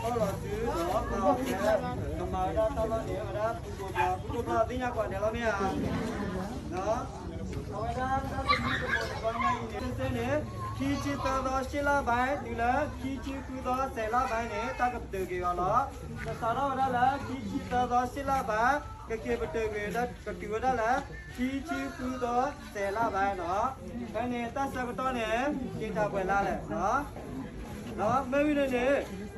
လီၤစုဒီးမၤအီၤ ကမၤဝဲဒၣ်တၢ်လီၢ်န့ၣ် ဝဲဒၣ်ပူၤဒိၣ်ဘျီ ပူၤဒိၣ်ဘျီသ့ၣ်ညါကွၢ်ဒဲးလီၤမ့ၢ်ဧါ. အဝဲဒၣ်တၢ်သမံသမိးတဘျီညါအံၤန့ၣ် စ့န့ၣ် ခံဆံသၢသီရှစ်လပိုင်း တုၤလၢခံဆံဃုသီဆယ်လပိုင်းန့ၣ် တၢ်ကပတုာ်က့ၤအီၤလီၤ. ကစးထီၣ်ဝဲဒၣ်လၢခံဆံသၢသီရှစ်လပိုင်း ကက့ၤပတုာ်ကွံာ် ကတုၤဝဲဒၣ်လၢ ခံဆံဃုသီဆယ်လပိုင်းလီၤ. ဖဲန့ၣ်တၢ်ဆၢကတီၢ်န့ၣ် က့ၤထးပှဲၤလါလဲၣ်. ဒီးမ့ၢ်ဝံၤန့ၣ်န့ၣ်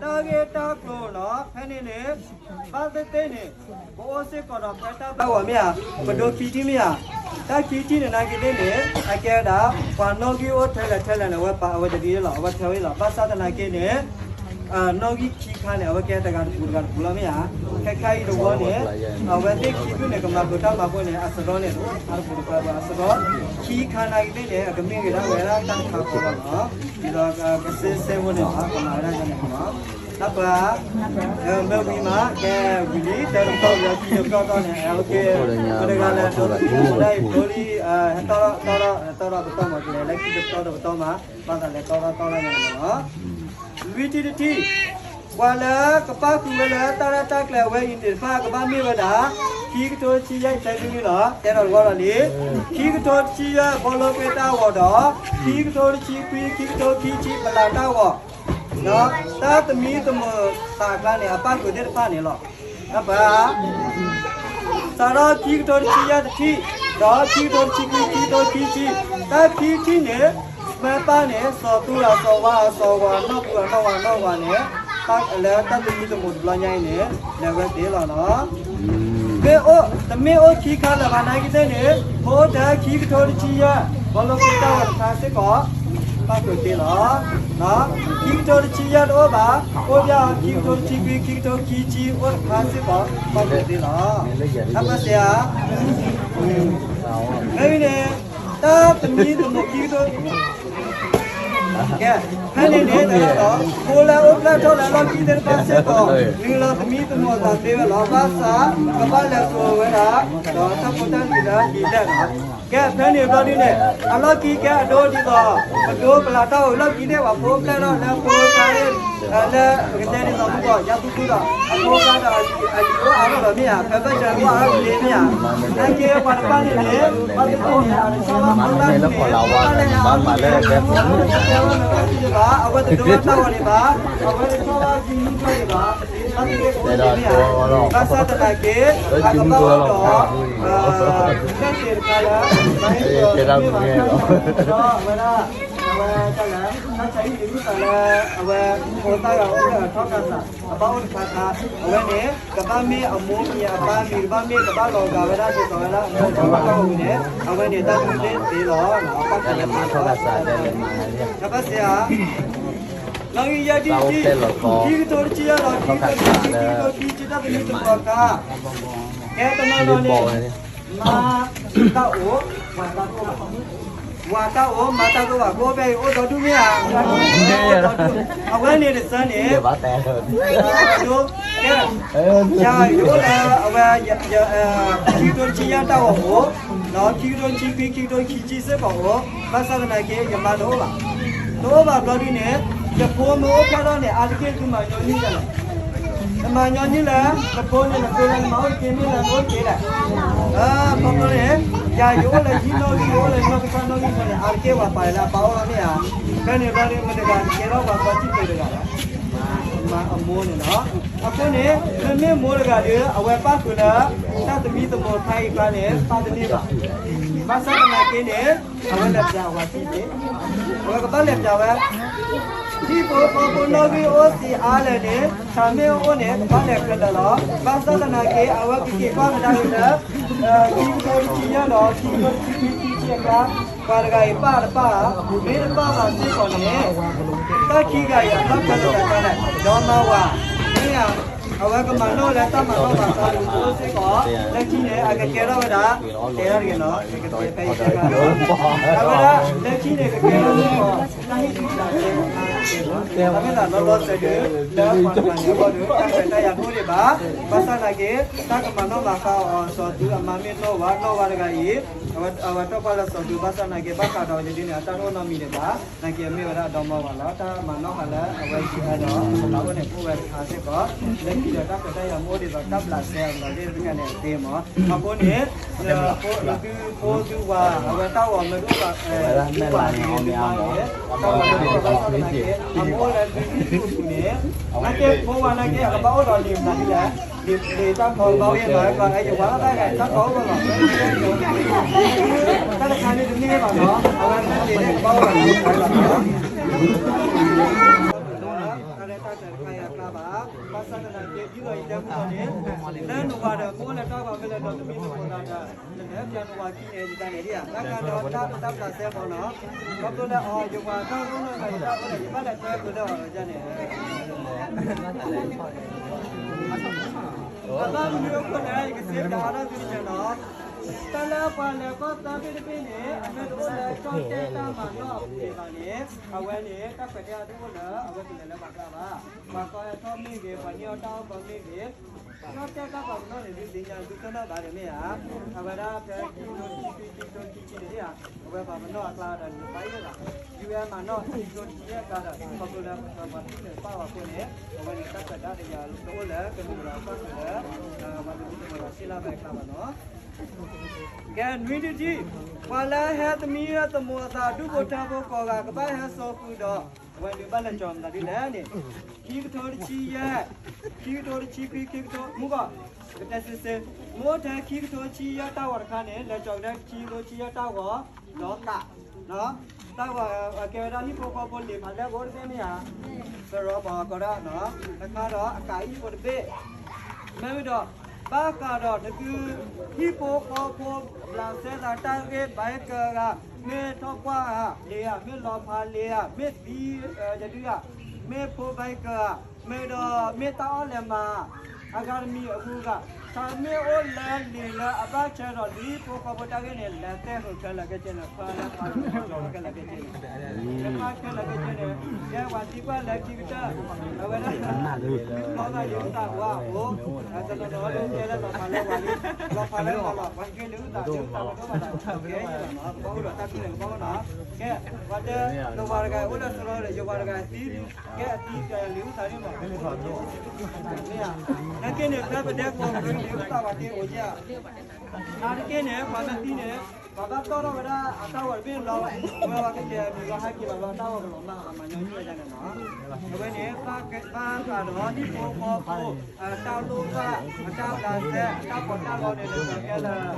တၢ်ဂ့ၢ်တၢ်ကျိၤလီၤ. ဖဲန့ၣ်န့ၣ် ဘၣ်သ့ၣ်သ့ၣ်န့ၣ် ပအိၣ်စ့ၢ်ကီးဒီးဖဲတၢ်ဘၣ်ဂီၤမ့ၢ်ဧါ, ပဒိခံထံၣ်မ့ၢ်ဧါ. တၢ်ခံထံၣ်န့ၣ်နာ်က့သ့ၣ်န့ၣ် အကဲဝဲဒၣ် ပှၤနီၣ်ဂံၢ်အိၣ်ထဲလဲၣ်ထဲလဲၣ်န့ၣ် အဝဲပာ်အဝဲတဒ်လီၤ, အဝဲထဲဝဲလီၤ. ဘၣ်ဆၣ်သနာ်က့န့ၣ် နီၣ်ဂံၢ်ခံခါန့ၣ် အဝဲကဲတဂၤတပူၤတဂၤတပူၤလီၤမ့ၢ်ဧါ. ခဲခါအံၤတဝီန့ၣ် အဝဲသ့ၣ်ခံဘျုးန့ၣ် ကမၤပၢၤတၢ်မၤဖိန့ၣ် အစရီန့ၣ် တအိၣ်တခါတပူၤတခါဘၣ်. အစရီခံခါနာ်က့သ့ၣ်န့ၣ် အကမ့ၢ်ဂ့ၤဒၣ်ဝဲဒၣ်တၢ်တခါဃီလီၤနီၤ. ဒ်သိးကစ့စ့ဖိန့ၣ်လီၤ ကမၤဝဲဒၣ်န့ၣ်လီၤ. တၢ်ပှၤ မ့ၢ်ဝံၤမး ကဲဝံၤလံ တဲတပတီၢ်ဝံၤလီၤ ခံတပတီၢ်တီၢ်န့ၣ် အဲ ပတဂၤလဲၤဒိးတပတီၢ်ဝဲဒၣ်အံၤ ဖိလံ ဟဲတီၢ်ထီၣ် ဟဲတီၢ်ထီၣ်ပတီၢ်မး ကလဲၤလၢခံတပတီၢ်တပတီၢ်မး ဘၣ်သးလဲၤတီၢ်ထီၣ်တီၢ်ထီၣ်ညါန့ၣ်လီၤ. လွံၢ်ထံၣ်တထံၣ် ပှၤလၢကပၣ်ဃုာ်ဝဲလၢတၢ်ရဲၣ်တၢ်ကျဲၤအဝဲအံၤသ့ၣ်တဖၣ် ကဘၣ်မ့ၢ်ဝဲဒၣ် ခံကထိတဆံယဲၢ် ဆဲးဒုန့ၣ်လီၤ. တဲဒီးတဝီလီၤလံ ခံကထိတဆံယဲၢ် ဘီလိက့တၢ်ဂီၤဒီး ခံကထိတဆံခွံ ခံကထိခံဆံ ပလးတၢ်ဂီၤ ဒီးတၢ်သမံသမိးသးအကျါန့ၣ် အပၣ်ဃုာ်သ့ၣ်တဖၣ်န့ၣ်လီၤ. ပှၤ စးထီၣ်ခံကထိတဆံယဲၢ်တထံၣ် ဒီးခံကထိတဆံခွံ ခံကထိခံဆံ တၢ်ခံထံၣ်န့ၣ် မ့ၢ်ပၣ်န့ၣ် စီၤသူအစီၤဝါ အစီၤဝါ နီၢ်ပူၤအနီၢ်ဝါနီၢ်ဝါန့ၣ် လၢတၢ်သမံသမိးတဘျီညါအံၤန့ၣ် လဲၤဝဲသ့လီၤနီၤ. မ့ၢ်အိၣ် တမ့ၢ်အိၣ်ခံခါလၢၤဘၣ်နာ်က့သ့ၣ်န့ၣ် မ့ၢ်အိၣ်ထဲခံကထိတဆံယဲၢ် ဘီလိက့တၢ်ဂီၤတခါစ့ၢ်ကီး ပၣ်ဃုာ်သ့လီၤ. ခံကထိတဆံယဲၢ်တအိၣ်ဘၣ် အိၣ်ဘၣ်ခံကထိတဆံခွံ ခံကထိခံဆံ အိၣ်တခါစ့ၢ်ကီး ပၣ်ဃုာ်သ့လီၤ. အဘၢၣ်စၢၤဧါ မ့ၢ်ဝံၤန့ၣ် တၢ်သမံသမိးခံကထိ ကဲ ဖဲန့ၣ်န့ၣ် ဖိလၢအိၣ်ဖျဲၣ်ထီၣ်လၢလီၢ်ခံသ့ၣ်တဖၣ်စ့ၢ်ကီး နုာ်လီၤသမံသမိးအသးသ့ဝဲလီၤ. ဘၣ်ဆၣ် ကဘၣ်လဲၤစိာ်ဝဲဒၣ် ဒီးတၢ်ဖိတၢ်လံၤလၢလံာ်လဲၢ်လီၤ. ကဲ ဖဲန့ၣ်ဘျီဒ်န့ၣ် အလီၢ်ခံကဲအဒိဒ်သိး ပဒိပလၤတၢ်အိၣ်လီၢ်ခံသ့ၣ် ပှၤဖိဖျဲၣ်ထီၣ်လၢဖိတၢ် လၢကတဲဒ်သိးမုၢ်ကီၢ် ယါသူသူဒီး အဖိအကျါဒီး အယံၤအိၣ်အါထီၣ်ဒီးမ့ၢ်ဧါ, ဖဲဘၢၣ်စၢၤအိၣ်အါထီၣ်တမ့ၢ်ဧါ. နာ်က့ပှၤတဖၣ်န့ၣ်န့ၣ် ဘၣ်သ့ၣ်သ့ၣ်န့ၣ် အတဆီဘၣ်ဖိသၣ်န့ၣ် ဘၣ်မၤလၢ အဝဲတတဲဝဲလၢတၢ်စုတဘၣ်, အဝဲတဒိဘၣ်တၢ်ဂီၤန့ၣ်ဘၣ်, အဝဲတဆီဘၣ်စုမုၢ်ကီၢ်န့ၣ်ဘၣ်, ဘၣ်သ့ၣ်သ့ၣ်တမ့ၢ်ဧါ. ဘၣ်ဆၣ်သနာ်က့ အကဘၣ်အိၣ်ဒီး တၢ်သ့ၣ်တဖၣ်လၢ မၤဟ့ၣ်ဒီးတမ့ၢ်ဘၣ်, ဒီးအဝဲဒၣ် အဝဲတၢ်လၢ တၢ်ဆါဟံၣ်လံာ်မုၢ်သးလၢ အဝဲဖိသၣ်ဂၤအိၣ်ဖျဲၣ်အထီၣ်ခါသး ကဘၣ်အိၣ်တခါခါ, အဝဲန့ၣ် ကဘၣ်မ့ၢ်အမိၢ်မံၤအပၢ်မံၤ ကဘၣ်မ့ၢ်ကဘၣ်လီၤဂာ်ဝဲဒၣ်ဒ်သိးဝဲဒၣ်အမိၢ်ပၢ်အီၤန့ၣ် အဝဲန့ၣ်တၢ်သ့ၣ်သ့ၣ်လီၤ. ဘၣ်ဆၣ်ဧါ နီၣ်ဂံၢ်ယဲၢ်ထံၣ်တထံၣ်, ခံကထိတဆံယဲၢ်ဒီး ခံကထိခံဆံ ခံကထိခံဆံ တၢ်သမံသမိးအခါ, ကဲတနီၤနီၤန့ၣ် မါတၢ်အိၣ် ဝၤတၢ်အိၣ်, ဝၤတၢ်အိၣ် မါတၢ်အိၣ်ဘၣ် ကိးဖဲအံၤ အိၣ်ဒီဒူၣ်မ့ၢ်ဧါ, အိၣ်ဒီဒူၣ်, အဝဲန့ၣ်တစၢန့ၣ် ကဲ ယၤယအိၣ်လၢအဝဲ ခံကထိတဆံယဲၢ်တၢ်ဂီၤအိၣ်, ဒီးခံကထိတဆံခွံ ခံကထိခံဆံစ့ၢ်ကီးအိၣ်, ဘၣ်ဆၣ်သနာ်က့ ယမါတအိၣ်ဘၣ်, တအိၣ်ဘၣ်ဘျီဒ်န့ၣ် ယဖိမ့ၢ်အိၣ်ဖျဲၣ်ထီၣ်န့ၣ် အါတက့ၢ်သုမၤညီနုၢ်လဲၣ်, နမၤညီနုၢ်လၢ နဖိန့ၣ် နဖိလၢနမၤအိၣ်တက့ၢ်မ့ၢ်လၢနအိၣ်တက့ၢ်လဲၣ်, ခီဖျိန့ၣ် ယၤယအိၣ်လၢဟံၣ်နီၣ်ဂံၢ် ယအိၣ်လၢနီၢ်ကစၢ်နီၣ်ဂံၢ်န့ၣ် အါတက့ၢ်ပှၤပာ်လၢအပၢ်အိၣ်လီၤမ့ၢ်ဧါ, ဖဲန့ၣ်ဘျီဒ်မတၤတဂၤကဲထီၣ်ပှၤကီၢ်စံၣ်ပှဲၤတဂၤလဲၣ်, မၤအမိၢ်န့ၣ်လီၤ. အဃိန့ၣ် မ့မ့ၢ်မိၢ်တဂၤဒီး အဝဲပၣ်ဃုာ်လၢ တၢ်သမံသမိးခါအံၤခါန့ၣ် ပၣ်တန့ၢ်ဘၣ်, ဘၣ်ဆၣ်သနာ်က့န့ၣ် အဝဲလဲၤပျးဝၤသံသ့, အဝဲကဘၣ်လဲၤပျးဝဲ ဟံၣ်ဖိဃီဖိနီၣ်ဂံၢ်အိၣ်သ့အါလဲၣ်န့ၣ် ဆၣ်မ့ၢ်အိၣ်န့ၣ် ကဘၣ်လဲၤခဲလၢာ်လီၤ. ဘၣ်ဆၣ်သနာ်က့ အဝဲကက့ၤကွၢ်ကဒါက့ၤလၢ ခံကထိတဆံယဲၢ်ဒီး ခံကထိတဆံခွံ ခံဆံအကျါ ပှၤတဂၤအံၤပၣ်တပၣ်, မ့ၢ်တပၣ်ဘၣ်စ့ၢ်ကီးန့ၣ် တၢ်ခံဂၤအံၤအဘၣ်ခဲလၢာ်တၢ်လဲၣ်, ဒီမါဝၤ, မ့ၢ်ဧါ, အဝဲကမၤနီၣ်လၢတၢ်မၤနီၣ်မၤဃါလၢအအိၣ်စ့ၢ်ကီး, လၢခံန့ၣ် အကကဲထီၣ်ဝဲဒၣ်, တဲဒၣ်တဂ့ၤနီၤ, ကကဲဖဲအံၤတဲဒၣ်, အဝဲဒၣ် လၢခံန့ၣ်ကကဲထီၣ်စ့ၢ်ကီး တၢ်ဟ့ၣ်ကူၣ်သးတဲ တၢ်မ့ၢ်သးလီၤလီၤဆဲးဒုး လၢပှၤတဂၤန့ၣ်အဂီၢ်ဒီး တၢ်ခွဲးတၢ်ယာ်တအိၣ်ဒံးဘၣ်, ဘၣ်ဆၣ်သနာ်က့ တၢ်ကမၤနီၣ်မၤဃါအီၤ စီၤသုအမါမ့ၢ်နီၢ်ဝၤ, နီၢ်ဝၤတဂၤအံၤ အဝဲ အဝဲတီၢ်ပှၢ်လၢစီၤဒူဘၣ်ဆၣ်နာ်က့ ဘၣ်ဃးဒီးယဒုန့ၣ် အတၢ်တအိၣ်နီတမံၤဒံးဘၣ်, နာ်က့အမ့ၢ်ဝဲဒၣ်ဒီမါဝၤလီၤ. တၢ်မၤနီၣ်ဃာ်လၢအဝဲ ယူၢ်ဟဲဒီး ပလၤအိၣ်န့ၣ် အိၣ်ဝဲတခါစ့ၢ်ကီး, လၢခံဒီးတၢ်ခွဲးတၢ်ယာ်မ့ၢ်အိၣ်ဒ်သိးတၢ်ဘျးစဲအလီၤသ့ၣ်တဖၣ်န့ၣ်သ့မး. အဃိန့ၣ် သုဖိသုဝၤ အဝဲတၢ်ဂီၤမ့ၢ်တအိၣ်ဘၣ် သုဝၤန့ၣ် သုမါန့ၣ် တၢ်ဂီၤမ့ၢ်တအိၣ်ဘၣ်ဆၣ်သနာ်က့ အမ့ၢ်အိၣ်လၢသုဖိသုဝၤန့ၣ် နာ်က့ဖိဝၤနာ်က့ အကဘၣ်အိၣ်ဒီးလံာ်မနုၤဒ်လဲၣ် လံာ်တၢ်ကီဘၣ်အိၣ်ယဲၢ်မး ယဝၤလီၤတၢ်ဂၤတၢ်ကီအိၣ်လီၤ. တၢ်တခါန့ၣ်တမ့ၢ်ဘၣ်နီၤ အဝဲလံာ်န့ၣ်ကဘၣ်အိၣ်ဒီးလံာ်မနုၤလီၤ. တၢ်ရဲၣ်တၢ်ကျဲၤတခါအံၤအကျါဘၣ်, ဘၣ်ဆၣ်သနာ်က့ ဒ်သိးယတဲမုၢ်ကီၢ်န့ၣ် လၢနဝၤဒီး မ့ၢ်အိၣ်လၢတၢ်ဂီၤမ့ၢ်လၢဒီးတမံၤတကိးသးဒီး နလဲၤပျးနဝၤခံန့ၣ် ယတၢ်န့ၣ်ဒ်ဧါ တၢ်ကါဒီးတၢ်တၢ်ဘျးစဲဖီနီၤ, ခီဖျိလၢအီၤ ယဝၤတၢ်အိၣ်နီၢ်ဂၤယတၢ်အိၣ်ဒီး ယဘၣ်လဲၤတဲပှၤလၢအီၤဒ်န့ၣ် အဘၣ်မနုၤအဃိလဲၣ် ယကစ့ၢ်ကီးအါထီၣ်သုတကဲးနီၤ, တၢ်လၢပှၤလဲၤခီၣ်သါသ့ၣ်တဖၣ်န့ၣ် အမ့ၢ်တအိၣ်လၢကၠီၣ်တဲၣ်တၢ်မၤနီၣ်ဒံးဘၣ်န့ၣ် အဝဲန့ၣ် တၢ်ခွဲးတၢ်ယာ်တအိၣ်လၢ အဝဲကလဲၤလၢပှၤကျါဘၣ်, ပှၤကီၢ်ဟဲထီၣ်မ့ၢ်ဂ့ၤ ပှၤန့ၢ်အီၣ်တၢ်အီၣ်ကီမ့ၢ်ဂ့ၤ ကၠီၣ်တဲၣ်တၢ်ပှၤပနီၣ်န့ၣ် ဒုးသ့ၣ်ညါဒုးသ့ၣ်နီၣ်ဘၣ်ဒီးမ့ၢ်ဧါ, အဝဲဒၣ်ဖဲခံကထိခံဆံခံကထိခံဆံန့ၣ်ဧါ, အဝဲပှၤပနီၣ်အကျါဒီး နပာ်အံၤလၢဘၣ်, ယူၢ်ဝဲမၤနီၣ် ခံကထိခံဆံအကျါဒီး ခီဖျိလၢပှၤပာ်ဝဲအဃိန့ၣ် အဝဲန့ၣ်တၢ်ခွဲးတၢ်ယာ်တအိၣ်လၢကမၤဒီးပၣ်ဃုာ်လၢ ပှၤတမုၢ်တမၤလီၤဆံလၢဘၣ်အကျါဘၣ်နီၤ. ကဲ နွံတထံၣ်, ပှၤလၢဟဲသမံသမိးအသး ဒူၣ်ဖိထၢဖိကိးဂၤ ကဘၣ်ဟဲစိာ်ဃုာ်ဒီး အဝဲန့ၣ်ဘၣ်လဲၤကီၤမတၤဒ်လဲၣ်န့ၣ်, ခံကထိတဆံယဲၢ်, ခံကထိတဆံခွံ ခံကထိ မုၢ်ကီၢ်, ကတဲစ့စ့, မ့ၢ်အိၣ်ထဲခံကထိတဆံယဲၢ်တၢ်ဂီၤတခါန့ၣ် လဲၤကီၤကဒါခံကထိတဆံယဲၢ်တၢ်ဂီၤ ဒီးသး, တၢ်ဂီၤ အကဲဝဲဒၣ်ဟံၣ်ဖိဃီဖိလံာ်မးလၢအအိၣ်တဘ့ၣ်မ့ၢ်ဧါ, စရီပှၤကိးဒၣ်နီၤ, တခါဒီးအကးဟံၣ်ဖိတဘ့ၣ် မ့ၢ်ဝံၤဒီး ဘၣ်ဃးဒီးနသု ဟံၣ်ဖိဃီဖိ ဘျးစဲသးတၢ်ဂ့ၢ်ဘၣ်ကဂၤ, မ့ၢ်ထီၣ်ပှၢ်ဧါ, လံာ်ဧါ, မ့ၢ်လီၤဖးလံာ်ဧါ, မ့ၢ်သံ, ယဒုဧါ, မ့ၢ်ဖိဘၣ်ကဂၤ, မ့ၢ်ဒီးမ့ၢ်တၢ်အီၣ်လဲၤမၤ, အဂၤတမံၤအဂုၤအဂၤ, တၢ်မ့ၢ်အိၣ်လၢလံာ်လၢအဘၣ်ထွဲဒီး ဟံၣ်ဖိဃီဖိတၢ်ဂ့ၢ်န့ၣ် လဲၤတဲဃုာ်ခဲလၢာ်ခဲဆ့န့ၣ် ဖဲလၢဖးလၢဖးလၢခဲလၢာ်ခဲဆ့န့ၣ် လၢဖးခဲလၢာ်ခဲဆ့န့ၣ် ကဲပှၤသံကွၢ်လၢခံကတၢၢ်, အဝဲဒၣ် လၢဖးလၢယုၢ်သးဝါအိၣ်, တနီၤနီၤလၢကဲလၢလီၤဖးလၢဝၤလံ, လီၤဖးလၢဝၤလီၤ, ပှၤက့ၤလၢအုၣ်သးလၢအုၣ်သးကဒိၣ်ဘၣ်သးကဲလီၤနီၤ, ကဘၣ်အိၣ်ဒီးတၢ်ထူၣ်န့ၣ် ကဘၣ်အိၣ်နီၤ, ကဲ ပှၤတဲ နဝၤတဂၤအိၣ်လၢသရီဒီး ယဝၤတဂၤသံလံ, ကဲအသံကဲလၢအုၣ်သးန့ၣ်မး, နာ်က့န့ၣ် ဖဲပဒဲကဝီၤပူၤလၢအုၣ်သးဝဲသ့အိၣ်ကဲ အါတက့ၢ်န့ၣ် ပှၤမ့ၢ်သံန့ၣ် ပှၤဘၣ်တီၣ်ထီၣ်ဝဲဒၣ်အတၢ်ဂီၤတဘ့ၣ်လီၤ, ဝဲပှၤကတဲမံၤလီၤဟဲက့ၤလီၤလီၤ တၢ်ဂီၤကလီၤမၢ်အမၤညီနုၢ်ဝဲဒၣ်န့ၣ်လီၤ. အဝဲန့ၣ် ဘၣ်ဃးဒီးဟံၣ်ဖိဃီဖိ အတၢ်လိၣ်ဘၣ် အတၢ်ဘျးစဲ အတၢ်ပီးတၢ်လီန့ၣ် လဲၤကီၤခဲလၢာ်,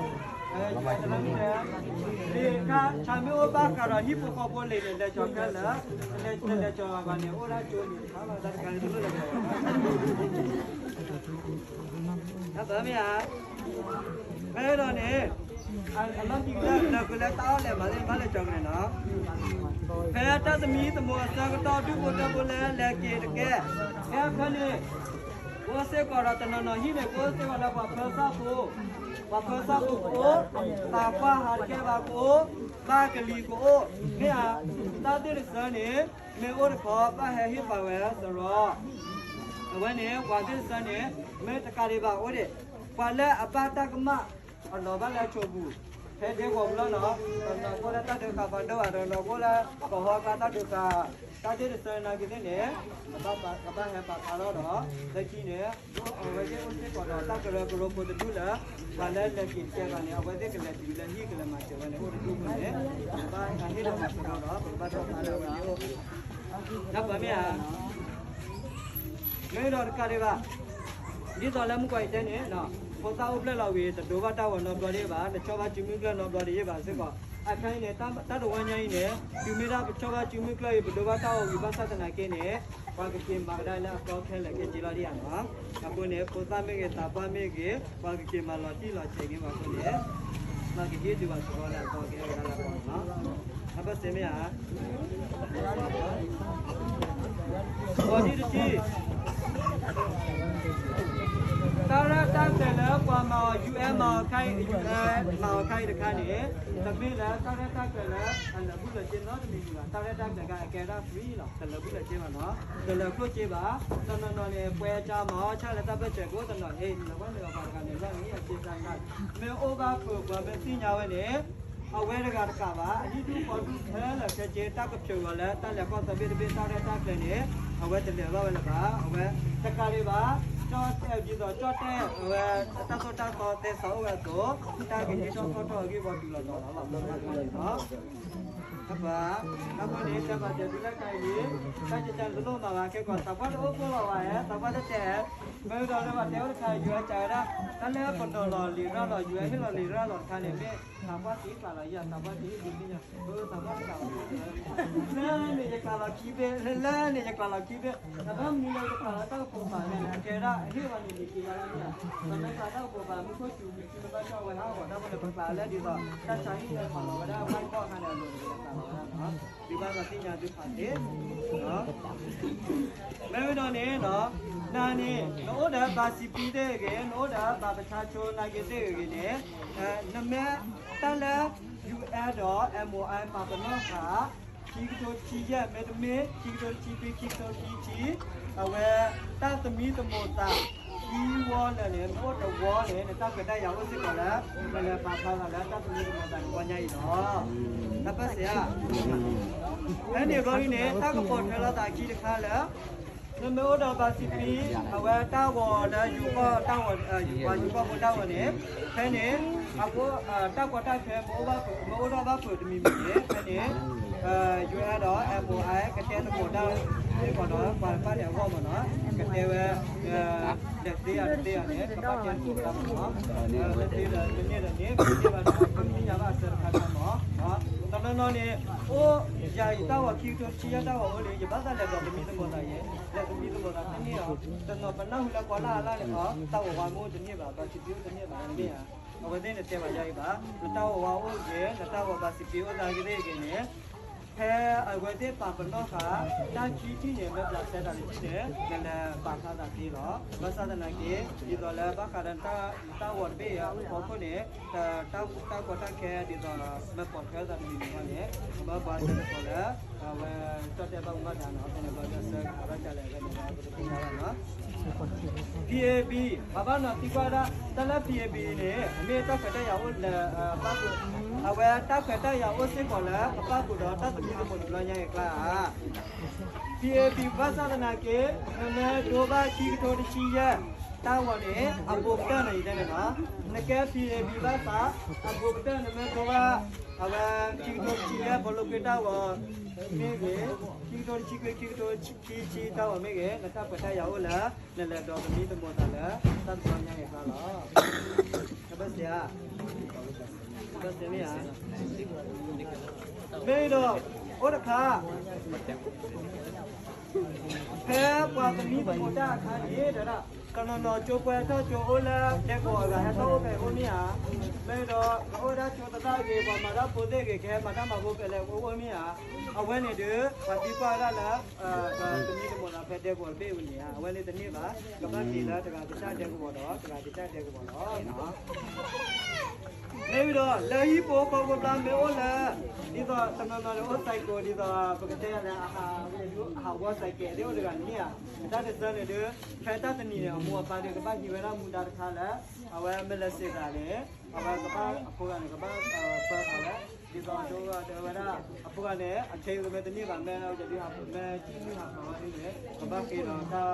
တၢ်မ့ၢ်အိၣ်ဘၣ်ဃးဒီးဟံၣ်ဖိဃီဖိလံာ်န့ၣ် လဲၤကီၤခဲလၢာ်, လဲၤကီၤဘၣ်န့ၣ် အိၣ်ဒၣ်ကၠိန့ၣ် တခါလီၤ တၢ်တခါန့ၣ်တလိၣ်လဲၤကီၤ တၢ်ပၢၢ်မ့ၢ်ဧါ, ဖဲဒီးန့ၣ် အလီၢ်ခံကတၢၢ် လၢပလၢတၢ်အီၣ်လဲၤမၤသ့ၣ်တဖၣ်လဲၤကီၤကန့ၣ်လီၤ. ဖဲတၢ်သမံသမိးအဆၢကတီၢ် ဒူၣ်ဖိထၢဖိလၢလဲၤက့ၤတကဲ, ဖဲဖဲန့ၣ် ကအိၣ်စ့ၢ်ကီးဒီးတနီၤနီၤဟံၣ်န့ၣ် ကအိၣ်စ့ၢ်ကီးလၢပှၤဖၢဆၣ်ဖိ, ပှၤဖၢဆၣ်ဖိကအိၣ်, သးပှၢ်ဟးတကဲဘၣ်ကအိၣ်, ဘၣ်ကလံၤကအိၣ်, မ့ၢ်ဧါ, တၢ်သ့ၣ်တစၢန့ၣ် မ့ၢ်အိၣ်တခီ ဘၣ်ဟဲဟ့ၣ်ပာ်ဝဲစရီ အဝဲန့ၣ် ပှၤသ့ၣ်တစၢန့ၣ် မ့ၢ်တကးဒံးဘၣ်အိၣ်ဒံး, ပှၤလၢအဘၣ်တၢ်ကမၣ် အလီၤဘၣ်လၢအဆိပူၤ, ဖဲဒဲကဝီၤပူၤလီၤနီၤ, တနီၤနီၤကအိၣ်လၢတၢ်ဒုးဃာ်ပှၤဒိၣ်ဘၣ်, တနီၤနီၤကအိၣ်လၢ ကဟီကျါတၢ်ဒုးဃာ်, တၢ်သ့ၣ်တစၢနာ်က့သ့ၣ်န့ၣ် ကဘၣ်ဟဲပာ်ဖျါထီၣ်ဒီး လၢခံန့ၣ် အဝဲသ့ၣ်အိၣ်စ့ၢ်ကီးဒီးတၢ်ကရၢကရိဖိတဒူၣ်လၢ ပှၤလၢလဲၤက့ၤတကဲဘၣ်န့ၣ် အဝဲသ့ၣ်ကလဲၤတုၤလၢဟံၣ်ကလဲၤမၤစၢၤဝဲန့ၣ် အိၣ်တဒူၣ်ဖိန့ၣ် ပကဘၣ်ဟ့ၣ်လီၤမၤစၢၤဒီး ပကဘၣ်ထီၣ်ဖျါလၢအဝဲသ့ၣ်အိၣ် တၢ်ပၢၢ်မ့ၢ်ဧါ, မ့ၢ်ဒီးတကးဒံးဘၣ်, ဒ်သိးလၢမုၢ်ကီၢ်အံၤတဲန့ၣ်, ဖိသၣ်အိၣ်ဖျဲၣ်လီၤဝံၤ တဒိးဘၣ်တၢ်ဂီၤနီတဘျီဒံးဘၣ်, တဆီၣ်ဘၣ်စုမုၢ်ကျၢၢ်နီတဘျီဒံးဘၣ်စ့ၢ်ကီး, အခါအံၤန့ၣ် တၢ်တဝီညါအံၤန့ၣ် တုၤမ့ၢ်ဒၣ်ပဆီၣ်ဘၣ်စုမုၢ်ကျၢၢ်အံၤ ပဒိးဘၣ်တၢ်ဂီၤဝံၤဘၣ်ဆၣ်သနာ်က့န့ၣ် ပှၤကက့ၤမၤကဒါလၢအသီခဲလၢာ်ခဲဆ့လီၤဒံးဧါနီၤ, အဃိန့ၣ် ဖိသၣ်မ့ၢ်ဂ့ၤ သးပှၢ်မ့ၢ်ဂ့ၤ ပှၤကက့ၤမၤလီၤတံၢ်လီၤဆဲးက့ၤပှၤအဃိန့ၣ် ပှၤကဟ့ၣ်ဒုးဘၣ်စရီလၢအသီကဟဲကဒါလၢအသီနီၤ, အဘၢၣ်စၢၤမ့ၢ်ဧါ အဃိန့ၣ်တထံၣ်, တၢ်ရဲၣ်တၢ်ကျဲၤလၢပှၤမၤအီၤ ယူၢ်အဲၣ်မၤအီၤခါအံၤ, ယူၢ်အဲၣ်မၤအီၤခါအံၤတခါန့ၣ်, တမ့ၢ်လၢတၢ်ရဲၣ်တၢ်ကျဲၤလၢအလၢာ်ဘူၣ်လၢာ်စ့နီတမံၤဒံးဘၣ်, တၢ်ရဲၣ်တၢ်ကျဲၤခါအကဲဒၣ် free လီၤ, တလၢာ်ဘူၣ်လၢာ်စ့ဘၣ်နီၤ, တလၢာ်ကျိၣ်စ့ဘၣ်, တနီၤနီၤန့ၣ် ပှဲၤကၢမၤအီၣ်ဆၣ်လၢတၢ်ဘၢၣ်စၢၤကအိၣ်တနီၤ, ဟ့ၣ် လၢပှၤမ့ၢ်လီၤပှၤတဂၤန့ၣ် လီၢ်န့ၣ်အစ့တၢ်န့ၣ်, မ့ၢ်အိၣ်ဘၣ်ဖုးပှၤမ့ၢ်သ့ၣ်ညါဝဲန့ၣ် အဝဲတဂၤတကးဘၣ်, အဟံၣ်ဒူၣ်ဃီဒူၣ်ခဲလၢာ်ခဲဆ့ တၢ်ကဖျိးလီၤလၢတၢ်လဲၤကီၢ်သဘ့ၣ်တဘ့ၣ် တၢ်ရဲၣ်တၢ်ကျဲၤန့ၣ် အဝဲတလဲၤဘၣ်ဝဲလၢၤဘၣ်. အဝဲတကးဒံးဘၣ်, ဒ်သိးကၠီၣ်တဲၣ် အဝဲ တၢ်သိၣ်တၢ်သီသဲစီအိၣ်ဝဲအသိး, တၢ်ကဟံးထီၣ်ဖီၣ်ထီၣ်အဂ့ၢ်ဝီတုၤလီၤတီၤလီၤလီၤ. အဃိန့ၣ် တၢ်မၤစၢၤဒုးလၢတၢ်အံၤန့ၣ် တၢ်ကစၢ်တလိၣ်မၤဘၣ်ခဲကီး သးပှၢ်တအိၣ်ဖှိၣ်လီၤဘၣ်ဧါ, သးပှၢ်တတဲ, မ့ၢ်ဒီးလၢပှၤတဲအိၣ်တခါ ယွၤစံးဝဲဒၣ် တၢ်လၢပနီၤလီၤလံၤရၢ်လီၤ ယွၤဟ့ၣ်လီၤလံၤရၢ်လီၤတခါန့ၣ် မ့ၢ်သးပှၢ်သံကျးလီၤယၤ သးပှၢ်သံဒုးသ့ၣ်ညါ သးပှၢ်တကျးလီၤ လၢန့ၣ်ယကျးလီၤခံဘ့ၣ်, လၢန့ၣ်ယကျးလီၤခံဘ့ၣ်, တဘၣ်မနုၤလၢယကျးလီၤတၢ်ကပိာ်ပာ်လဲၣ်န့ၣ် အကဲဝဲဒၣ် အဟ့ၣ်ဝဲန့ၣ်န့ၣ်က့ၤဝဲဒၣ်န့ၣ်ဧါ, ပမ့ၢ်ကျးတၢ်ကပိာ်ပာ် မူခိၣ်စူၤ မ့ၢ်ဘၣ်ကၠီဝဲဟးဂီၤတၢ်ဖိန့ၣ် ပကျးလၢဒ်သိး တၢ်ဆါဟံၣ်လၢပာ်လီၤဝဲဒၣ် ဘၣ်ကီၢ်အခါန့ၣ် အလိၤန့ၣ် ပကျးလီၤဝဲဒၣ်နီၤ, ဒုးဘၣ်ဒီးသ့ၣ်ညါဒုးဖးသ့ မ့ၢ်ဝဲဒီးန့ၣ်နီၤ, နၤန့ၣ် နအိၣ်ဒီးဘၣ်စံးပံသ့ၣ်ဂ့ၤ နအိၣ်ဒီးဘၣ်ပဆါဆိနာ်က့သ့ၣ်ဂ့ၤန့ၣ်, နမ့ၢ်တၢ်လၢ ယူၢ်အဲလ် ဒီး အမ်ၣ်အိၣ်အၢၣ် ပာ်ပနီၣ်ဃာ် ခံကထိတဆံယဲၢ် မ့တမ့ၢ် ခံကထိတဆံခွံ ခံကထိတဆံခံ, အဝဲ တၢ်သမံသမိးသး ခံဝီလၢာ်န့ၣ် နအိၣ်တဝီန့ၣ် နတၢ်ခွဲးတၢ်ယာ်အိၣ်စ့ၢ်ကီးလၢ နလဲၤပာ်ဖျါသးလၢတၢ်သမံသမိးသးတဝီညါအံၤလီၤ. တၢ်ပၢၢ်ဆၢဧါ, ဖဲန့ၣ်အဘျီဒ်န့ၣ် တၢ်ကပီၤထွဲလိာ်သးအခံတခါလၢ နမ့ၢ်အိၣ်ဒီးဘၣ်စံးပံ, အဝဲတၢ်ဂီၤလၢယိၤကီၢ်တၢ်ဂီၤ, ယိၤကီၢ်ဖိတၢ်ဂီၤန့ၣ်, ဖဲန့ၣ် အဃိ တၢ်ကီတၢ်ခဲ မ့ၢ်အိၣ်ထီၣ်ဘၣ်ဖုးတမံၤမံၤန့ၣ် ဖဲန့ၣ် ယူၢ်အဲလ် ဒီး အမ်ၣ်အိၣ်အၢၣ် ကတဲသကိးတၢ်သ့ၣ်ကီးဒီး ပှၤတဖၣ်န့ၣ်အဂီၢ်မ့ၢ်နီၤ, ကတဲဝဲ လဲၤသ့ဧါတသ့ဧါန့ၣ် ကဘၣ်တဲသကိးတၢ်မ့ၢ်နီၤ, လဲၤသ့ဒီးတန့ၢ်ဒီးန့ၣ် ပသ့ၣ်ညါဘၣ်အဆၢတခါခါမ့ၢ်, တနီၤနီၤန့ၣ် အိၣ်ယၤအံၤတၢ်ဂီၤခံကထိတဆံယဲၢ်တၢ်ဂီၤအိၣ်လံ ယဘၣ်သးလဲၤဒီးသမံသမိးသးယဲၢ်, လဲၤသမံသမိးသးတန့ၢ်အီၤ, တနီၤပနၢ်ဟူလၢပှၤလၢ်အလၢ်န့ၣ် တၢ်ဂီၤဝါမ့ၢ်တန့ၢ်ဘၣ်, ဘၣ်စံးပံအိၣ်တန့ၢ်ဘၣ် တမ့ၢ်ဧါ, အဝဲသ့ၣ်န့ၣ်တဲဘၣ်ယၤအံၤဘၣ်, နတၢ်ဂီၤဝါအိၣ်ဂ့ၤ နတၢ်ဂီၤဘၣ်စံးပံအိၣ်သးဂ့ၤသ့ၣ်ဂ့ၤန့ၣ် ဖဲအဝဲသ့ၣ်ပာ်ပနီၣ်ဃာ် တၢ်ခံထံၣ်န့ၣ် မ့ၢ်ဘျးစဲသးတထံၣ်န့ၣ် နလဲၤပာ်ဖျါသးသ့လီၤ. ဘၣ်ဆၣ်သနာ်က့ ဒ်သိးလၢဘၣ်ဃးဒီးတၢ်ဂီၤတဘ့ၣ်အံၤအဖီခိၣ်န့ၣ် တၢ်ကီတၢ်ခဲဒ်သိး မ့ၢ်ပိာ်ထွဲသးတမံၤမံၤန့ၣ် ကဘၣ်ကွၢ်ဆၢကတီၢ်လၢ အဝဲ ကၠီၣ်တဲၣ်ဘၣ်မူဘၣ်ဒါနီၤ ဖဲန့ၣ်ဘျီဒီးဆၢကတီၢ်ဒ်လဲၣ်ဖဲန့ၣ် ပကသ့ၣ်ညါဘၣ်နီၤ PAB ပဘၣ်နီၤသံကွၢ်ဒၣ် တၢ်လၢ PAB န့ၣ် အမ့ၢ်တၢ်ခွဲးတၢ်ယာ်အိၣ်လၢ ဘၣ်ဃုာ် အဝဲတၢ်ခွဲးတၢ်ယာ်အိၣ်စ့ၢ်ကီးလၢ ကဘၣ်ဃုာ်ဒီးတၢ်သမံသမိးတဘျီညါအံၤအကျါဧါ PAB ဘၣ်ဆၣ်သနာ်က့ နမ့ၢ်ဒိဘၣ်ခံကထိတဆံယဲၢ် တၢ်ဂီၤန့ၣ် အဘူးကတၢၢ်န့ၣ် ယတဲန့ၣ်နီၤ နကဲ PAB ဘၣ်ဆၣ် အဘူးကတၢၢ်နမ့ၢ်ဒိဘၣ် အဝဲ ခံကထိတဆံယဲၢ် ဘီလိကွ့တၢ်ဂီၤမ့ၢ်ဂ့ၤ ခံကထိတဆံခွံ ခံကထိခံဆံတၢ်ဂီၤမ့ၢ်ဂ့ၤ နတၢ်ခွဲးတၢ်ယာ်အိၣ်လၢ နလဲၤဒီးသမံသမိးသးလၢ တၢ်တဘျီညါအံၤအကျါလီၤ ကဘၢစ့ဧါ ကဘၢစ့မ့ၢ်ဧါ မ့ၢ်ဒီး အိၣ်တခါ ဖဲပှၤသမံသမိးတၢ်အခါန့ၣ် တဲဝဲဒၣ် တနီၤနီၤကၠိပှဲၤထီၣ်ကၠိအိၣ်လၢဒဲကဝီၤအဂၤ ဟဲထီၣ်အိၣ်ဖဲအိၣ်မ့ၢ်ဧါ, မ့ၢ်ဒီးကအိၣ်ဒၣ်ကၠိသရၣ်ဂ့ၤ ပှၤမၤတၢ်ဖိသ့ၣ်ဂ့ၤ ကဟဲမၤတၢ်မၤဖိဖဲလဲၣ်အိၣ်အိၣ်မ့ၢ်ဧါ, အဝဲန့ၣ်ဒီး ပှၤသံကွၢ်ဝဲဒၣ်လၢ ပသမံသမိးသးဖဲဒဲကဝီၤတဘ့ၣ်ဝဲန့ၣ်ဧါ, အဝဲန့ၣ်တန့ၢ်ဘၣ်, ကဘၣ်က့ၤလၢတဂၤကစၢ်ဒဲကဝီၤဒီး တဂၤကစၢ်ဒဲကဝီၤလီၤ. မ့ၢ်ဝံၤဒီး လၢဟံၣ်ဖိဃီဖိဘျီမ့ၢ်အိၣ်လၢ ဒ်သိးတနီၤနီၤန့ၣ်အိၣ် cycle ဒ်သိး ပကတဲယၤလၢ အဟးဝီ cycle သ့ၣ်အိၣ်တဂၤန့ၣ်မ့ၢ်ဧါ, တၢ်တဆၢန့ၣ်ဒီး ဖဲတၢ်တနံၤန့ၣ် အမိၢ်အပၢ်ဒီး ကဘၣ်ဟံးဝဲဒၣ်မူဒါတခါလၢ အဝဲမ့ၢ်လဲၤစ့ၢ်သးန့ၣ် အဝဲကဘၣ်အဖိဂၤန့ၣ် ကဘၣ်ပၢဃာ်ဝဲ ဒ်သိးဒိဝဲဒၣ် အဖိဂၤန့ၣ် အခဲအံၤမ့ၢ်တန့ၢ်ဘၣ် မ့ၢ် မ့ၢ်ကံၣ်နုၢ်ဟးဃီၤဝဲဒ်န့ၣ် ကဘၣ်ဃ့ဒီးတၢ်မၤစၢၤဒီးနီၤ ကဘၣ်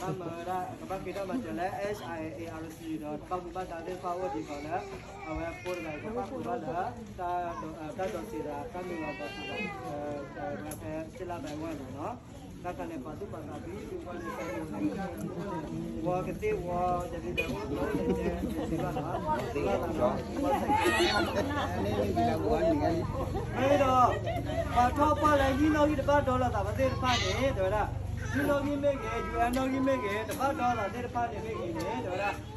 မၤဝဲဒၣ် ကဘၣ်ဃ့တၢ်မၤစၢၤလၢ H I A R C ဒီး တၢ်မူဘၣ်ဒါသ့ၣ်တဖၣ်အိၣ်ဒ်သိးလၢ အဝဲဖိတဂၤအံၤကဘၣ်ဃုဘၣ်လၢ တၢ်ဒိးစ့းဒီး တၢ်မ့ၢ်ဝဲဒီးစ့းဒီး ဖဲစ့လၢဘဲဝဲန့ၣ်နီၤ တၢ်ခါန့ၣ် ပှၤသူၣ်ပှၤသးဘံ သုပှၤန့ၣ် ဝီကသ့ၣ်ဝီ ယဒုးဒဲးအိၣ် မ့ၢ်ဒီး ပှၤထီၣ်ပှၢ်လၢဟံၣ်နီၣ်ဂံၢ်တဘၣ်ဒီလီၤသးဘၣ်သ့ၣ်တဖၣ်န့ၣ် တဲဝဲဒၣ် ဟံၣ်နီၣ်ဂံၢ်မ့ၢ်ဂ့ၤ ယူၤအဲၣ်နီၣ်ဂံၢ်မ့ၢ်ဂ့ၤ တဘၣ်ဒီလီၤသးသ့ၣ်တဖၣ်န့ၣ်မ့ၢ်ဂ့ၤန့ၣ် တဲဝဲဒၣ်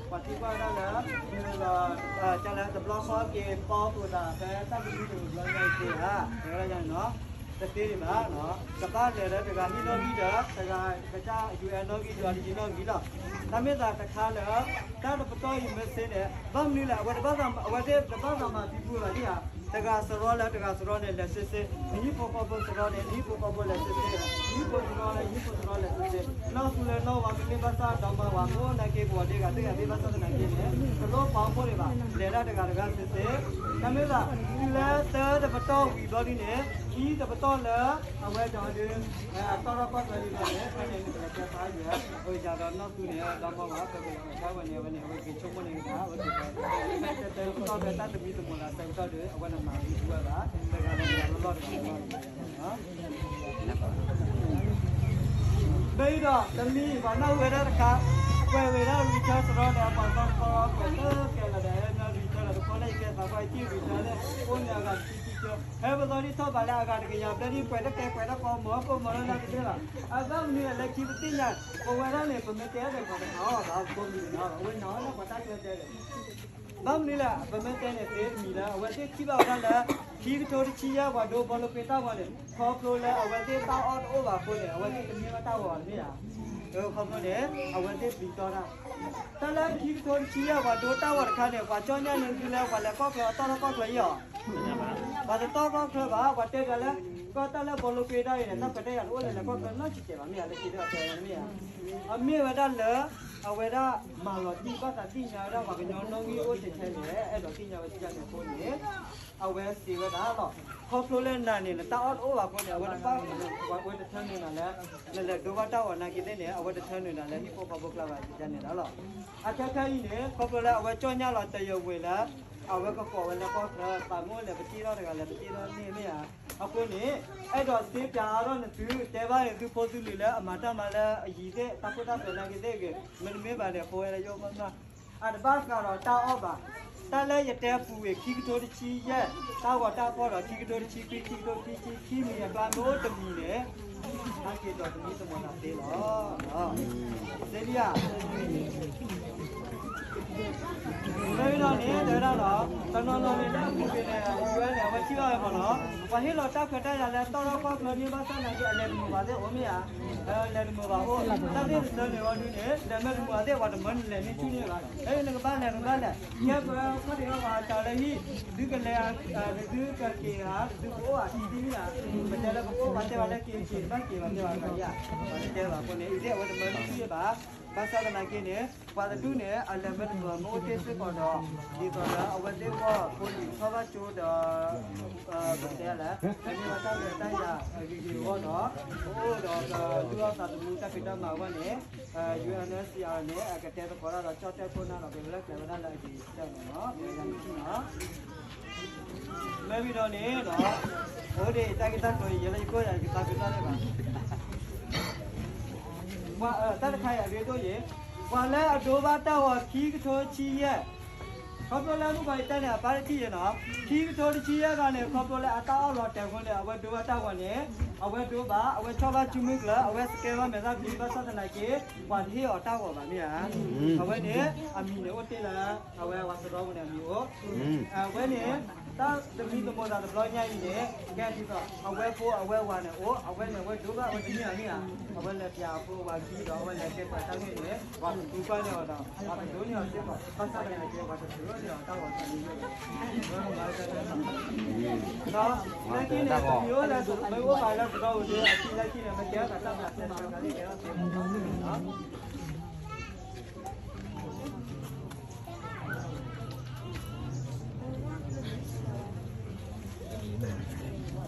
ပှၤသံကွၢ်ဝဲဒၣ်လၢ တၢ်လၢတဘျီဃီက့ၤပီၢ်ဃုာ်သးဖဲတၢ်ကဒုတကဘျီညါအံၤသ့ဧါ တဲဝဲဒၣ်န့ၣ်နီၤ တသ့ဒံးဘၣ် ကဘၣ်လဲၤလၢတဂၤဟံၣ်နီၣ်ဂံၢ်ဒီး တဂၤကစၢ်ယူၤအဲၣ်နီၣ်ဂံၢ် ယူၤအၤလံကံနီၣ်ဂံၢ်လီၤ. တၢ်မ့ၢ်သးတခါလၢ တၢ်တပတီၢ်အံၤမ့ၢ်စ့န့ၣ် ဘၣ်မနုၤလဲၣ် အဝဲတဘၣ်သး အဝဲသ့ၣ်တဘၣ်သးမၤသံပူၤဘၣ်ဧါ တဂၤစရီလၢတဂၤစရီန့ၣ် လဲၤစ့စ့ နဟံၣ်ဖိဃီဖိစရီန့ၣ် နဟံၣ်ဖိဃီဖိလဲၤစ့စ့ နဟံၣ်ဖိစရီလၢနဟံၣ်ဖိစရီလဲၤစ့စ့ နီၢ်သူလၢနီၢ်ဝၤမ့မ့ၢ်ဘၣ်ဆၣ်ဒီမါဝၤ ပအိၣ်နာ်က့ ပဝဲဒၣ်ဂၤသ့ၣ်ဂၤသ့ၣ်ဘၣ်ဆၣ်သနာ်က့န့ၣ် တလိၣ်ပာ်ဖှိၣ်ဒံးဘၣ် လဲၤဒၣ်တဂၤတဂၤစ့စ့, တမ့ၢ်ဘၣ် တုၤလၢသၢတပတီၢ်ဝံၤဘျီဒ်န့ၣ် ခံတပတီၢ်လၢ အဝဲဒီးဒုး အတီၢ်ထီၣ်ကီၢ်ချၢဒ်န့ၣ် ဖဲန့ၣ် နကလဲၤကဲသးယွၤ အဝဲယၤဒီးနီၢ်သူန့ၣ် ဒီမါဝၤ ပကလဲၤကဲဝဲန့ၣ် အဝဲန့ၣ်အဝဲက့ၤဆိကမိၣ်န့ၣ်ကဒါ အဝဲက့ၤ တတဲတပတီၢ်ဖဲတၢ်သမံသမိးလၢသၢပတီၢ်ဒီး အဝဲန့ၣ်မၤဝံၤဝဲဘၣ် တဂၤလၢတဂၤလီၢ်လီၢ်တဂၤလီၢ်တဂၤ မ့ၢ်ဒီး တမံၤပှၤနၢ်ဟူဝဲဒၣ်တခါ, ကွဲးဝဲဒၣ် Richard စရီန့ၣ် ပှၤသီတခီ ကွဲးလၢကဲလီၤဒီး ဟဲနၢ် Richard လီၤတခီလၢယကဲသးပှၢ်ယစံၣ် Richard လၢ အိၣ်န့ၣ်အဂၤခံဆံကၢ ဟဲပသီဒ်ထီၣ်ဘးလၢအဂၤတကယၤဘျဲၣ်ဒ် ပှဲၤတကဲပှဲၤတၢ်ကီမီၤ ကိးမီၤလၢလၢကသ့လီၤ. အဘၣ်မနုၤလဲၣ် လၢခံပသ့ၣ်ညါ ပဝဲဒၣ်န့ၣ် ပမ့ၢ်တဲအီၤဒီး ပှၤတခါအီၤဘၣ် ကိးမံၤန့ၣ် အဝဲနီၤလၢပှၤတၢ်ကျဲတဲဒီး ဘၣ်မနုၤလဲၣ် ပမ့ၢ်တဲန့ၣ် သ့တမံၤလၢ အဝဲသ့ၣ်ထံၣ်ဘၣ်ဝဲဒၣ်လၢ ခံကထိတဆံယဲၢ် ပှၤဒိဘီလိပ့တၢ်ဂီၤန့ၣ် ခီဖျိလၢအဝဲသ့ၣ်တၢ်အီၣ်တအိၣ်ဘၣ်အဃိန့ၣ် အဝဲသ့ၣ်တမ့ၢ်ဘၣ်တၢ်ဂီၤဘၣ်တမ့ၢ်ဧါ. ခီဖျိန့ၣ် အဝဲသ့ၣ်ပျံၤတီတၢ် တၢ်လၢခံကထိတဆံယဲၢ် ပှၤဒိတၢ်ဂီၤတခါန့ၣ် ပှၤကၠီၣ်ညါန့ၣ် ဒုးလၢပှၤလဲၤကီၢ်ချၢ အတီၢ်ထီၣ်ကီၢ်ချၢအံၤအီၤ ပှၤတတီၢ်ကီၢ်ချၢဘၣ် ပှၤတဲဒၣ်လၢ ကီၢ်တၢ်လၢဘီလိပ့တၢ်အံၤန့ၣ် တၢ်ခွဲးတၢ်ယာ်တအိၣ်လၢလဲၤကီၢ်ချၢနီတစဲးဘၣ်မ့ၢ်ဧါ လၢခံဒီးအတဲဝဲမ့ၢ်ဧါ. အမ့ၢ်ဝဲဒၣ်လၢ အဝဲဒၣ်မၤလီၤတံၢ်ဘၣ်သးသ့ၣ်ညါဝဲဒၣ် ပှၤကညီနီၣ်ဂံၢ်အိၣ်ထဲထဲန့ၣ် အဲၣ်ဒိးသ့ၣ်ညါဝဲဒ်န့ၣ်အဃိန့ၣ် အဝဲစံးဝဲဒၣ်လီၤ. ခီဖျိလၢနၤန့ၣ် နတၢ်အီၣ်တအိၣ်ဘၣ်အဃိန့ၣ် အဝဲတဘၣ် အဝဲတထၢနုာ်နၤလၢ နလဲၤဒိဘၣ်တၢ်ဂီၤနာ်က့သ့ၣ်န့ၣ် အဝဲတထၢနုာ်နၤလၢဟံၣ်ဖိဃီဖိကျါဘၣ်န့ၣ်လီၤ. အခဲခဲအံၤန့ၣ် ခီဖျိလၢအဝဲကၠီၣ်ညါလီၤတယၢၤဝဲလၢ အဝဲကကိးဝဲလၢကီၢ်ချၢ ပာ်မ့ၢ်အိၣ်လဲၤပတ့ထီၣ်တဂၤလဲၤ ပတ့ထီၣ်န့ၣ်မ့ၢ်ဧါ. အဃိန့ၣ် အဲၣ်ဒိးစ့ပၠးအါထီၣ်နသု တဲဘၣ်န့ၣ် သုဖိသုလံၤလၢအမၤတၢ်မၤလၢအယံၤသ့ၣ် တၢ်ခိၣ်တၢ်သွဲၣ်နာ်က့သ့ၣ်ဂ့ၤ မ့တမ့ၢ်ဘၣ်န့ၣ် ဖိဝဲလၢယိၣ်မးမး အတဘၣ်ဃးဒီးတၢ်အီၣ်ဘၣ်. တၢ်လၢယတဲပူၤဝံၤ ခံကထိတဆံယဲၢ် တၢ်ဂီၤတၢ်ဖီၣ်ဒီး ခံကထိတဆံခွံ ခံကထိခံဆံ ခံမံၤအကျါမ့ၢ်အိၣ်တမံၤန့ၣ် ဟဲက့ၤဒီးသမံသမိးနၤသ့လီၤ. သ့ဒံဧါ. မ့ၢ်ဝံၤဒီးန့ၣ် တဲဝဲဒၣ်လီၤ တနီၤနီၤန့ၣ် လၢအပူၤကွံာ်န့ၣ် ယွၤန့ၣ် အဝဲထံၣ်ဘၣ်ဝဲမ့ၢ်နီၤ ပှၤဟ့ၣ်လီၤတၢ်ခွဲးတၢ်ယာ်လၢတီၢ်ထီၣ်ကီၢ်ချၢန့ၣ် ဘၣ်ဆၣ်သနာ်က့ အလဲၤတမုာ်ဘၣ်သ့ၣ်အိၣ်မ့ၢ်ဧါ. လဲၤတမုာ်ဘၣ်အိၣ် တၢ်သ့ၣ်တစၢန့ၣ်ဝဲဒုန့ၣ် လဲၤမ့ၢ်တမုာ်ဘၣ်သ့ၣ် ပှၤတမၢနလဲၤန့ၢ်ဆူၣ်န့ၢ်ဘၣ် ဟဲနကဘၣ်လဲၤနကဘၣ်လဲၤ ကဲပှၤခီၣ်ထံးခီၣ်ဘၣ်တၢ်လၢဟံၣ် သုကလဲၤ သုကက့ၤဧါ သုကအိၣ်ဧါ သံသံမ့ၢ်ဧါ. ပတဲလၢပအိၣ် ပှၤတဲဝဲလၢက့ၤက့ၤ ဘၣ်က့ၤဘၣ်တဲဝဲတဂၤဧါ ပှၤတတဲဘၣ်အဃိန့ၣ် အံၤသ့ၣ်အဝဲတမၢန့ၢ်ဆူၣ်န့ၢ်ဘၣ်. ဘၣ်ဆၣ်သနာ်က့န့ၣ် ပှၤတဒူၣ်န့ၣ် အလဲၤမ့ၢ်တမုာ်မ့ၢ်အိၣ်တ့ၢ်စ့ၢ်ကီးဒီး ဒ်သိးလၢအဝဲသ့ၣ်အဂီၢ် ဖိလံၤထီၣ်ဘၣ်ကၠိဒီး ပတဲလဲၣ် အမ့ၢ်ဝဲတၢ်လဲၤတၢ်ယၤအဂ့ၤဂ့ၤအဂီၢ်ဒီး ပအိၣ်ဒီးပလုၢ်အီၣ်သးသမူတၢ်ဖံးတၢ်မၤအဂီၢ်န့ၣ် ယူၣ်အၣ်အၣ်စံၣ်အါန့ၣ် အကတဲသကိးတၢ်ဒီး ကၠီၣ်တဲၣ်ခိၣ်နၢ်ဒီး ကလဲၤကျဲၤဝဲဒၣ်လၢအဂ့ၤကတၢၢ်န့ၣ်လီၤ. မ့ၢ်ယၤန့ၣ်လီၤ မ့ၢ်ဝံၤဒီးန့ၣ်ဒီး အိၣ်ဒံးတၢ်ဂ့ၢ်တၢ်ကျိၤအံၤ ယဲလၢယကိၢ်ယၤ ယကသးပ့ၤနီၣ်န့ၢ်ဘၣ် တၢ်တခါအံၤအရ့ဒိၣ်ယဲ ပှၤလၢအဒိဘၣ်တၢ်ဂီၤခံကထိဆံယဲၢ် ခီဖျိလၢမုၣ်ကီၤယတဲန့ၣ် အပၢ်တထံၣ်ယဲနီၤ ခံကထိတဆံယဲၢ်ဂၤန့ၣ် ခီဖျိလၢအတၢ်အီၣ်လီၤတဲာ်အဃိန့ၣ် အဝဲဒိဘၣ်တၢ်ဂီၤန့ၣ် အဝဲဒိဘၣ် အဝဲဆီၣ်ဘၣ်စုမုၢ်ကျၢၤ အဝဲစကဲဘၣ်မဲာ်သၣ်ဖံး ဘၣ်ဆၣ်သနာ်က့ ပှၤတဟ့ၣ်အီၤတၢ်ဂီၤဘၣ်မ့ၢ်ဧါ. အဝဲန့ၣ် အမံၤန့ၣ်အိၣ်တ့ၢ်လၢ အဝဲအဝၤစရီပူၤန့ၣ် အမံၤအိၣ် အဝဲန့ၣ် တၢ်သမံသမိးသးတဘျီညါအံၤန့ၣ် ကဲဒ်သိး အဝဲဖိအဝဲဝၤန့ၣ်အိၣ် အဝဲန့ၣ် အဝဲဒိဘၣ်အဝဲတမ့ၢ်ဧါမ့ၢ်ဧါ. အဝဲလဲၤပျးအဖိအဝၤခံဒီး အဝဲလဲၤကဲပှၤတၢ်ဂ့ၢ်န့ၣ် ပှၤကသူကွၢ်န့ၢ်အီၤဒီး ပှၤကဒိးန့ၢ်အီၤစ့ၢ်ကီး ဘၣ်ဆၣ်သနာ်က့ ပှၤတသူန့ၢ်အီၤတၢ်ဂီၤသးန့ၣ် လၢခံန့ၣ် ပမ့ၢ်အိၣ်လၢ မ့ၢ်အိၣ်ဘၣ်လၢကဒီးအိၣ်ဒီး အခံလၢခံန့ၣ် မ့ၢ်ကဲထီၣ်သးတၢ်မၤစၢၤတခါန့ၣ် ကဲထီၣ်သ့မ့ၢ်နီၤ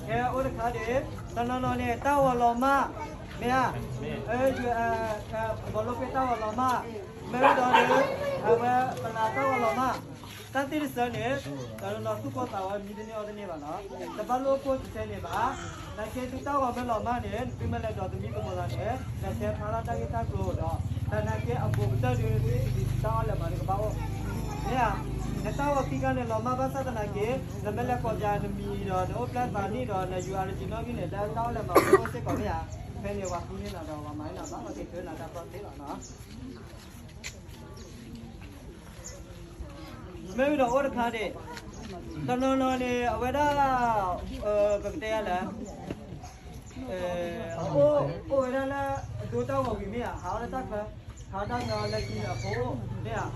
ကဲအိၣ်တခါဒံး တနီၤနီၤန့ၣ် တၢ်ဂီၤလီၤမၢ် မ့ၢ်ဧါ ဘီလိပ့တၢ်ဂီၤလီၤမၢ် မ့ၢ်ဝံၤဒီး အဝဲပလၤတၢ်ဂီၤလီၤမၢ် တၢ်သ့ၣ်တစၢန့ၣ် တနီၤနီၤသူၣ်ကိၢ်သးဝီမံတန့ၢ်အီၣ်တန့ၢ်ဘၣ်နီၤ တဘၣ်လိာ်ကိၢ်တစဲန့ၣ်ဘၣ် နာ်က့သုတၢ်ဂီၤမ့ၢ်လီၤမၢ်န့ၣ် သုမ့ၢ်လဲၤဒိးသမံသမိးသးန့ၣ် လဲၤတဲဖျါထီၣ်တၢ်ဂ့ၢ်တၢ်ကျိၤဒီး တၢ်နာ်က့အဘူးကတၢၢ်ဒုး သုတၢ်အီၣ်လဲၤမၤန့ၣ်ကဘၣ်အိၣ် မ့ၢ်ဧါ နတၢ်ဂီၤခံခါန့ၣ်လီၤမၢ်ဘၣ်ဆၣ်သနာ်က့ နမ့ၢ်လဲၤကိးပျးနမံၤဒီး နအိၣ်ဖျဲၣ်သးနံၣ်ဒီး နယူၤအါရကံနီၣ်ဂံၢ်န့ၣ် လၢတၢ်အီၣ်လဲၤမၤအိၣ်စ့ၢ်ကီးမ့ၢ်ဧါ ဖဲန့ၣ်ပှၤဃုန့ၢ်နၤဒီး ပှၤမၤန့ၢ်နၤဘၣ် ပှၤက့ၤထၢနၤတၢ်ကီၢ်သ့လီၤနီၤ မ့ၢ်ဝံၤဒီးအိၣ်တခါန့ၣ် တနီၤနီၤန့ၣ် အဝဲဒၣ် ပကတဲယၤလဲၣ် အိၣ်အိၣ်ဝဲဒၣ်လၢ အဒိတၢ်ဂီၤဝံၤမ့ၢ်ဧါ ဟးအီၣ်လၢတၢ်ချၢ ဟးတၢ်ချၢလၢခံန့ၣ် အဖိအိၣ်မ့ၢ်ဧါ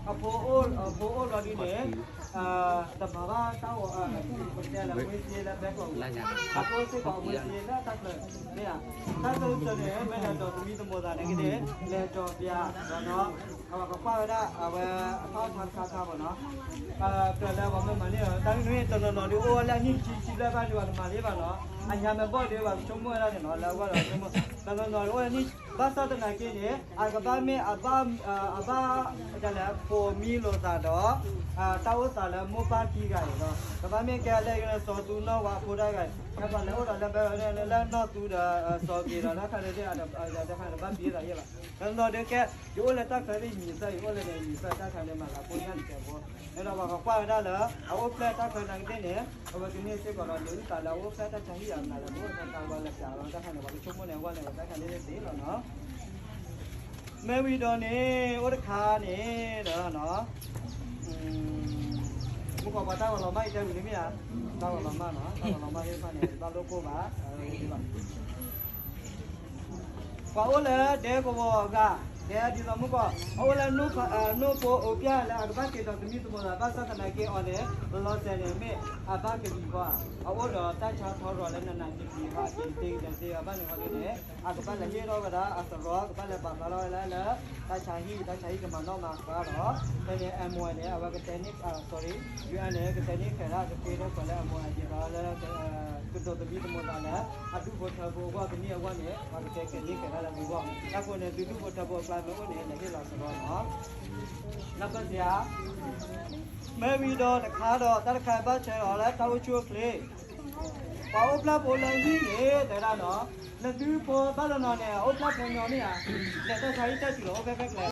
အဖိအိၣ် အဖိအိၣ်ဘျီဒုန့ၣ် တမၤဘၣ်တၢ်အီၣ် ပတဲလၢ မွေးစာရင်း လၢ ဘဲကီၢ် အဃိစ့ၢ်ကီး မွေးစာရင်း လၢတၢ်ချၢန့ၣ်ဧါ, တၢ်ချၢန့ၣ် မ့ၢ်လဲၤဒိးသမံသမိးသးန့ၣ်က့န့ၣ် လဲၤဒိးပျးဒီးနီၤ, အဝဲကကွၢ်ဝဲဒၣ် အဝဲအထီၣ်ထါတခါခါဘၣ်နီၤ, ပျၢၤလၢပှၤမ့ၢ်မၤန့ၢ်ဒီး တၢ်မ့ၢ်တနီၤနီၤဒီး အိၣ်ဝဲလၢအနံၣ်ခံဆံဘျဲၣ်ဘၣ်န့ၣ် ပှၤတမၤလၢၤဘၣ်နီၤ, အညါမ့ၢ်ဘီၣ်ဒီး ပှၤကဆိကမိၣ်ဝဲဒၣ်န့ၣ်နီၤ, လၢအဂီၢ်ဒီးဆိကမိၣ် တနီၤနီၤဒီး အိၣ်ဝဲနံၣ် ဘၣ်ဆၣ်သနာ်က့န့ၣ် အကဘၣ်မ့ၢ်အဘၣ် အဘၣ် ဒ်လဲၣ် ပိာ်မံလိာ်သးဒီး တၢ်အိၣ်သးလၢမိၢ်ပၢ်ခံဂၤအံၤဒီး ကဘၣ်မ့ၢ်ကဲလၢစီၤသူနီၢ်ဝါအဖိတၢ်ဂၤအံၤ ဟဲပှၤလဲၤအိၣ်ဒီးလၢဘဲ လၢနီၢ်သူဒီးစီၤက့ၤဒီး တၢ်ခါန့ၣ်သ့ၣ် တၢ်ခါန့ၣ်ဘၣ်ပံၤသးယဲၢ်ဘၣ်, တနီၤဒီးကဲ ယအိၣ်လၢတၢ်ချၢသ့ၣ်ယမံၤသၢ ယအိၣ်လၢန့ၣ်ယမံၤသၢ တၢ်ခါန့ၣ်မၤသးဖိညၣ်တစဲးဖိ, ဒီးပှၤကကွၢ်ဝဲဒၣ်လၢ အအိၣ်ဖျဲၣ်တၢ်ချၢသနာ်က့န့ၣ် အဝဲကန့ၢ်စ့ၢ်ကီးဒီး လၢအုၣ်သးလၢအအိၣ်ဖျဲၣ်တၢ်ဆါဟံၣ်အမၤလၢမ့ၢ်အိၣ်သးဝဲလၢပျၢၤလီၤ, တၢ်ခါန့ၣ် ပှၤကဆိကမိၣ်န့ၣ် အဂီၢ်န့ၣ် တၢ်ခါန့ၣ်သ့လီၤနီၤ. မ့ၢ်ဝံၤဒီးန့ၣ် အိၣ်တခါန့ၣ်ဒီး မုၢ်ကီၢ်ပှၤတၢ်ဂီၤလီၤမၢ်အံၤတဲဝံၤန့ၣ်မ့ၢ်ဧါ, တၢ်ဂီၤလီၤမၢ်နီၤ, တၢ်ဂီၤလီၤမၢ်သ့ၣ်တဖၣ်န့ၣ် တဘၣ်လိၣ်ကိၢ်ဘၣ်, ပှၤအိၣ်လၢဒဲကဝီၤအဂၤ တဲဒ်သိးမုၢ်ကီၢ် အအိၣ်လၢ နိၣ်ဖိအိၣ်ပျဲၢ်လၢအကဘၣ်က့ၤဒီးသမံသမိးသး ဘၣ်ဆၣ်သနာ်က့အီၤန့ၣ် လီၤစဲၤန့ၣ်မ့ၢ်အဘၣ်ကလံၤဃီဧါ, အအိၣ်ဒီးတၢ်ဆါထီရီၤလၢနးနးကံကံဃီ အက့ၤတသ့က့ၤတသ့အဘၣ်န့ၣ်ဃီဒ်န့ၣ် အကဘၣ်လဲၤဟ့ၣ်ထီၣ်ဝဲဒၣ်အသရိာ် ကဘၣ်လဲၤပာ်ဖျါထီၣ်ဝဲဒၣ်လၢ တၢ်ဆါဟံၣ် တၢ်ဆါဟံၣ်ကမၤနီၣ်မၤဃါလီၤ. ဖဲန့ၣ် MOI န့ၣ် အဝဲကတဲန့ၢ် sorry, UN န့ၣ် ကတဲန့ၢ်ဃဲၤဒၣ်ကသ့လၢပှၤလၢ MOI ဒ်သိးလၢ ကဒိးသမံသမိးသးလၢ အဒူၣ်ဖိထၢဖိအဂီၢ် ကန့ၢ်အဂီၢ်န့ၣ် ပှၤကတဲကဲန့ၢ်ဃဲၤဒၣ်လၢဂ့ၤဂီၢ် တၢ်ဃိန့ၣ် သုဒူၣ်ဖိထၢဖိအကျါမ့ၢ်အိၣ်န့ၣ် လဲၤဟ့ၣ်လီၤသရိာ်လီၤ. နၢ်ပၢၢ်စ့ဧါ. မ့ၢ်ဝံၤဒီးတခါဒီး တၢ်တခါဘၣ်ဆၢဒီးလၢတၢ်အိၣ်ဆူၣ်အိၣ်ချ့ ပှၤအိၣ်ဖျဲၣ်ဖိလၢဟံၣ်န့ၣ် တဲဒၣ်နီၤ, နသုဖိဘၣ်တနီၤန့ၣ် အိၣ်ဖျဲၣ်ဖိညီမ့ၢ်ဧါ, လဲၤတၢ်ဆါဟံၣ်တၢ်တုၤလီၤအိၣ်ဖဲဖဲကျဲ